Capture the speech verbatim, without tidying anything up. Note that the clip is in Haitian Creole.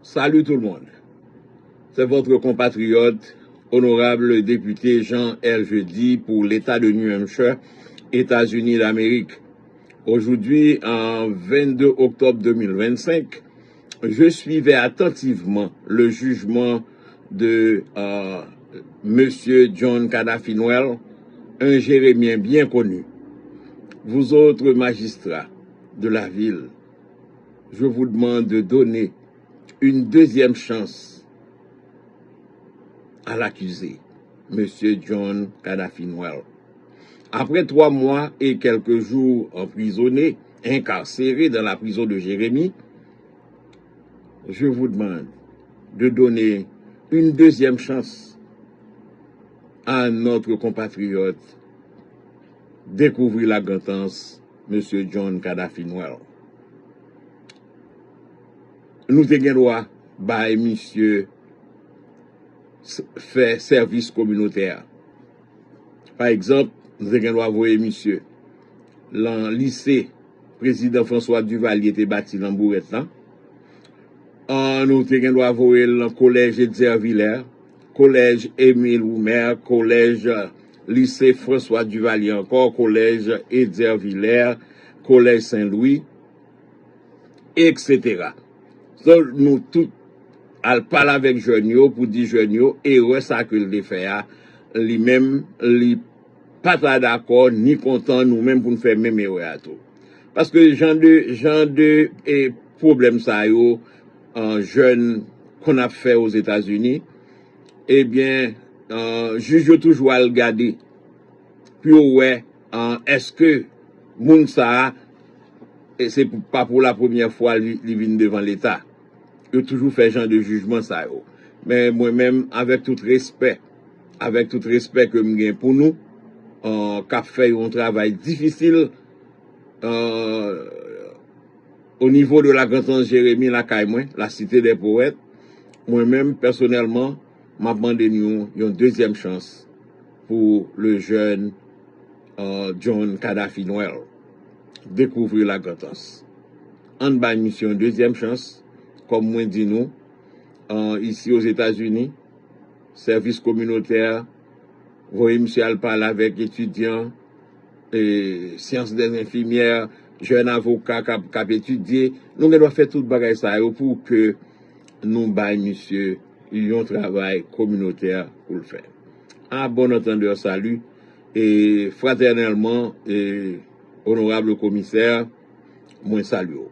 Salut tout le monde. C'est votre compatriote, honorable député Jean L. Jeudi pour l'État de New Hampshire, États-Unis d'Amérique. Aujourd'hui, en vingt-deux octobre deux mille vingt-cinq, je suivais attentivement le jugement de euh, Monsieur John Kadhafi Noël, un Jérémien bien connu. Vous autres magistrats de la ville, je vous demande de donner une deuxième chance à l'accusé, Monsieur John Kadhafi Noël. Après trois mois et quelques jours emprisonné, incarcéré dans la prison de Jérémie, je vous demande de donner une deuxième chance à notre compatriote découvrir la grand'anse, Monsieur John Kadhafi Noël. Nou te gen dwa bay misye s- fè sèvis kominotè. Pa egzanp, nou te gen dwa voye misye lan lise prezidan François Duvalier te bati lan Bourèt lan. An, nou te gen dwa voye l lan kolèj Etzer Villers, kolèj Émile Roumer, kolèj, lise François Duvalier ankò, kolèj Etzer Villers, kolèj Sen Lwi, etsetera. So, nou tout al pale avèk jèn yo pou di jèn yo erè sa ke l te fè a, li menm, li pa ta dakò ni kontan nou menm pou n fè menm erè a tou. Paske jan de, jan de e, pwoblèm sa yo, an, jèn konn ap fè Ozetazini, ebyen, an, jij yo toujou al gade pou yo wè, an, èske moun sa a, e se pou- pa pou la premyè fwa li, li vin devan Leta. Yo toujou fè jan de jijman sa yo. Men mwen menm, avèk tout respè, avèk tout respè ke m gen pou nou, an, k ap fè yon travay difisil, an, o nivo de la Grand'Anse Jeremi, lakay mwen, la Cité des Poètes, mwen menm, pèsonèlman, m ap mande nou yon dezyèm chans pou le jeune, euh, John Kadhafi Noël découvrir la Grand'Anse. Ann bay misye yon dezyèm chans, kòm mwen di nou, euh, isi Ozetazini, sèvis kominotè, voye misye al pale avèk etidyan, e, sciences des infirmières, jèn avoka k ap, k ap etidye. Nou gen dwa fè tout bagay sa yo pou ke nou bay misye yon travay kominotè pou l fè. À bon entendeur, salut. E fratènèlman, e, onorab komisè, mwen salye w.